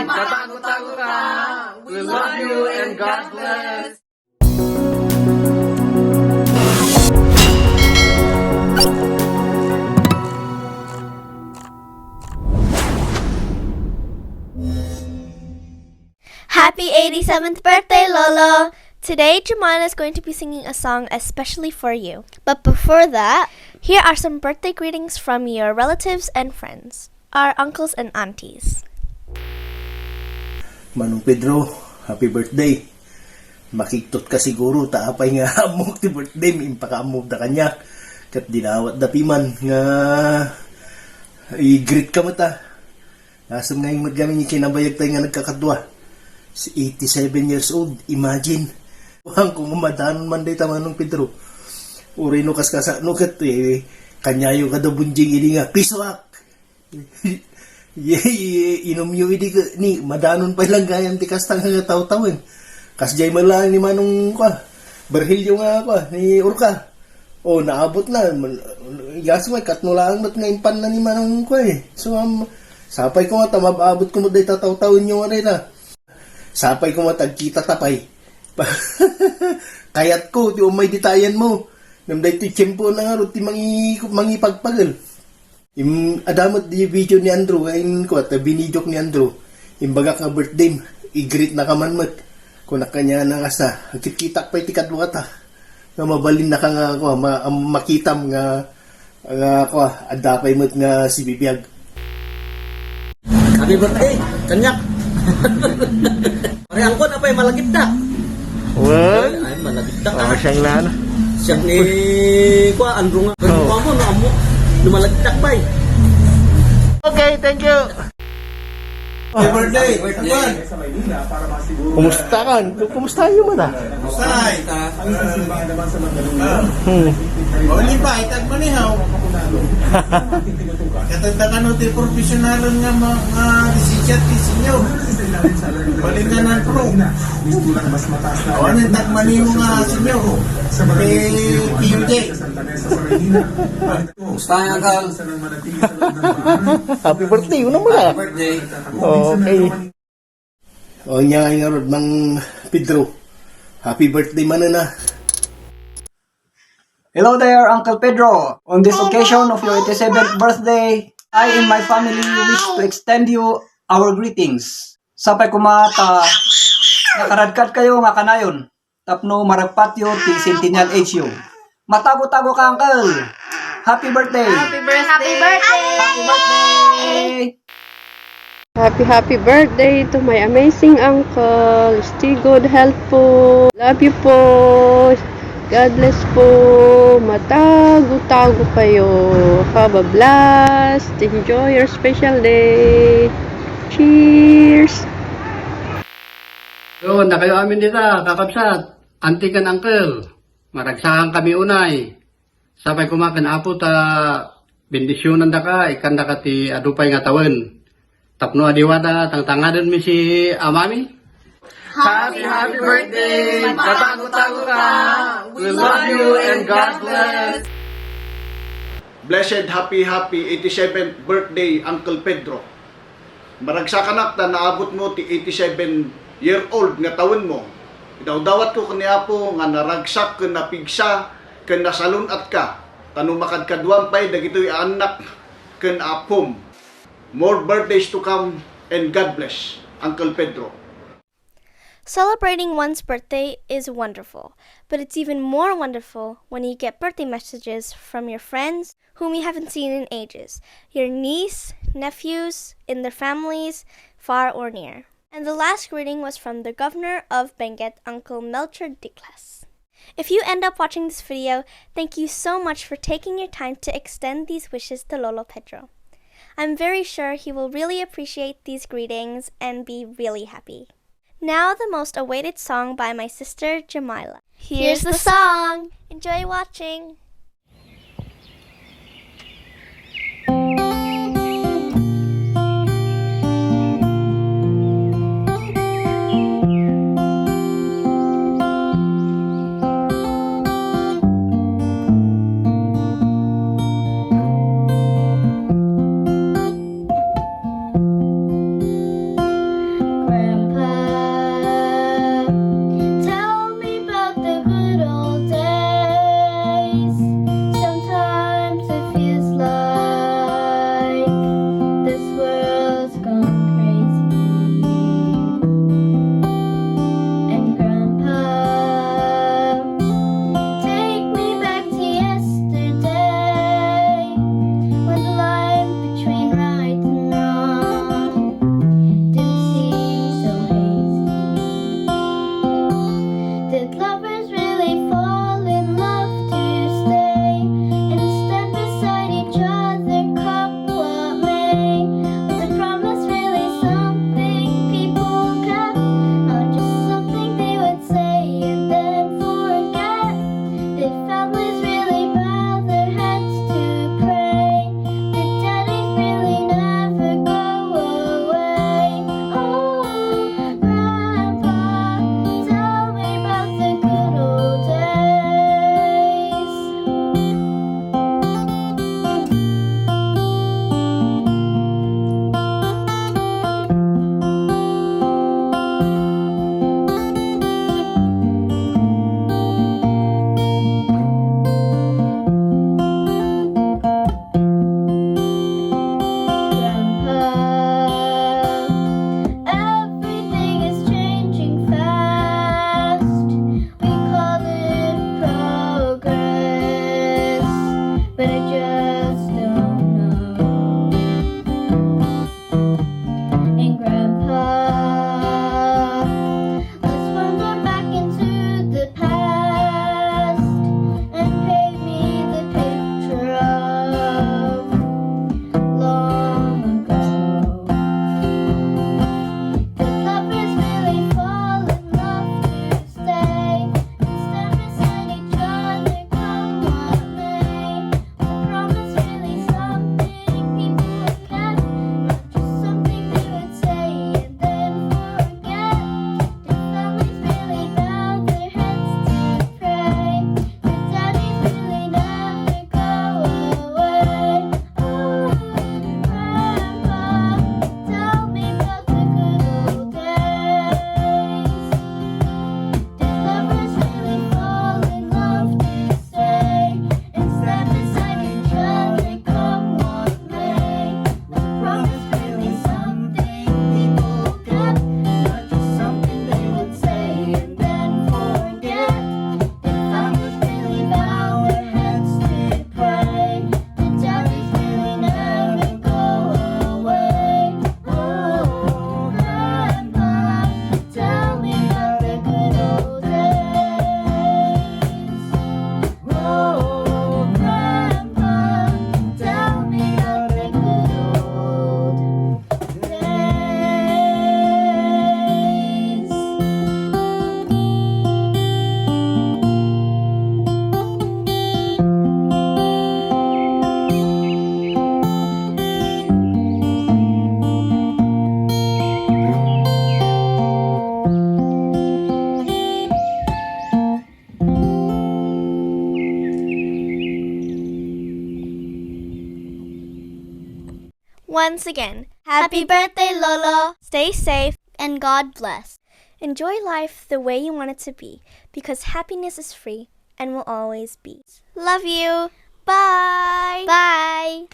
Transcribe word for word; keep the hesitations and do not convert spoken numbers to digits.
Matago-tago ka. We love you and God bless. Happy eighty-seventh birthday, Lolo! Today, Jemima is going to be singing a song especially for you. But before that, here are some birthday greetings from your relatives and friends, our uncles and aunties. Manong Pedro, happy birthday. Makigtot ka siguro ta apay nga ammok ti birthday, impakaammo da kaniak. Ket dinawat da piman nga i-greet ka met a. Nasem nga met kami ni kinabayag tayo nga nagkakadua. Si eighty-seven years old, imagine. Kuan ko nga madanon man dayta Manong Pedro. Uray no kaskasano ket eh, kaniayo kada bunjing idi nga, "Pisuak!" Ye, ye, inumyo idi ke-, ni, madanon pay lang gayam ti kasta nga tawtawen. Kasdiay man lang ni Manong kua, Virgilio nga kua, ni Urka. O, naabot na. Man-, gasem nga, ikatlo lang met nga impan na ni Manong kua eh. So, am, sapay ko nga, ta mababot ko met dayta tawtawen nyo nga dayta. Sapay ko nga, tagkita ta pay. Kayat ko, ti umay ditayan mo. Ngem daytoy tiempo na nga, ti mangi-, mangipagpagel. Im-, adda met di video ni Andrew, nga in-, kuat, binidiok ni Andrew. Imbagak nga birthday, i-greet na ka man met. Kunak kaniana nga sa, agkitkitak pay ti kaduata. Nga mabalin na ka nga, kua, ma-, am-, makitam nga, nga, kua, adda pay met nga sibibiag. Happy birthday, kanyak. Pare angkon, apay, malagipdak. Wen? Ay, malagipdak Oh, ah. siyang lana. Siya ni, kua, Andrew nga. Oh. Kua mo, no, amo. Lumalagipdak, pay. Okay, thank you. Happy birthday. Happy birthday. Kumusta ka? Kumusta nyo man ah? Say. Hmm. Mauli pa, itag manihaw. Katanda ka no, ti professional nga mga lisensya, ti senior. Balikan ang pro. O, ano yung tagmaniho nga senior? Ti P U J. Kumusta, Uncle? Happy birthday, una mo na. Birthday. Okay. O niya nga rod, Mang Pedro. Happy birthday man na. Hello there, Uncle Pedro. On this occasion of your eighty-seventh birthday, I and my family wish to extend you our greetings. Sapay koma ta nakaradkad kayo nga kanayon tapno maragpatyo ti centennial age yo. Matago-tago ka, Uncle! Happy birthday! Happy birthday! Happy birthday! Happy, happy birthday to my amazing uncle. Stay good, health po. Love you po. God bless po. Matago-tago kayo. Have a blast. Enjoy your special day. Cheers! Yo, na kayo amin dita, kakabsat, auntie ken uncle. Maragsakan kami unay. Sapay koma ken Apo ta bendisyonandaka, ikkandaka ti adu pay nga tawen. Tapno adiwada tangtangadenmi si amami. Happy, happy birthday! Matago-tago ka! We love you and God bless! Blessed happy happy eighty-seventh birthday, Uncle Pedro. Maragsakanak ta naabot mo ti eighty-seven year old nga tawen mo. Idawdawat ko ken ni Apo nga naragsak ken napigsa ken nasalun-at ka, ta no makadkaduam pay dagitoy a annak ken a aphom. More birthdays to come, and God bless, Uncle Pedro. Celebrating one's birthday is wonderful, but it's even more wonderful when you get birthday messages from your friends whom you haven't seen in ages, your niece, nephews, in their families, far or near. And the last greeting was from the governor of Benguet, Uncle Melchor Diclas. If you end up watching this video, thank you so much for taking your time to extend these wishes to Lolo Pedro. I'm very sure he will really appreciate these greetings and be really happy. Now, the most awaited song by my sister Jamila. Here's the song! Enjoy watching! Once again, happy birthday, Lolo. Stay safe and God bless. Enjoy life the way you want it to be, because happiness is free and will always be. Love you. Bye. Bye.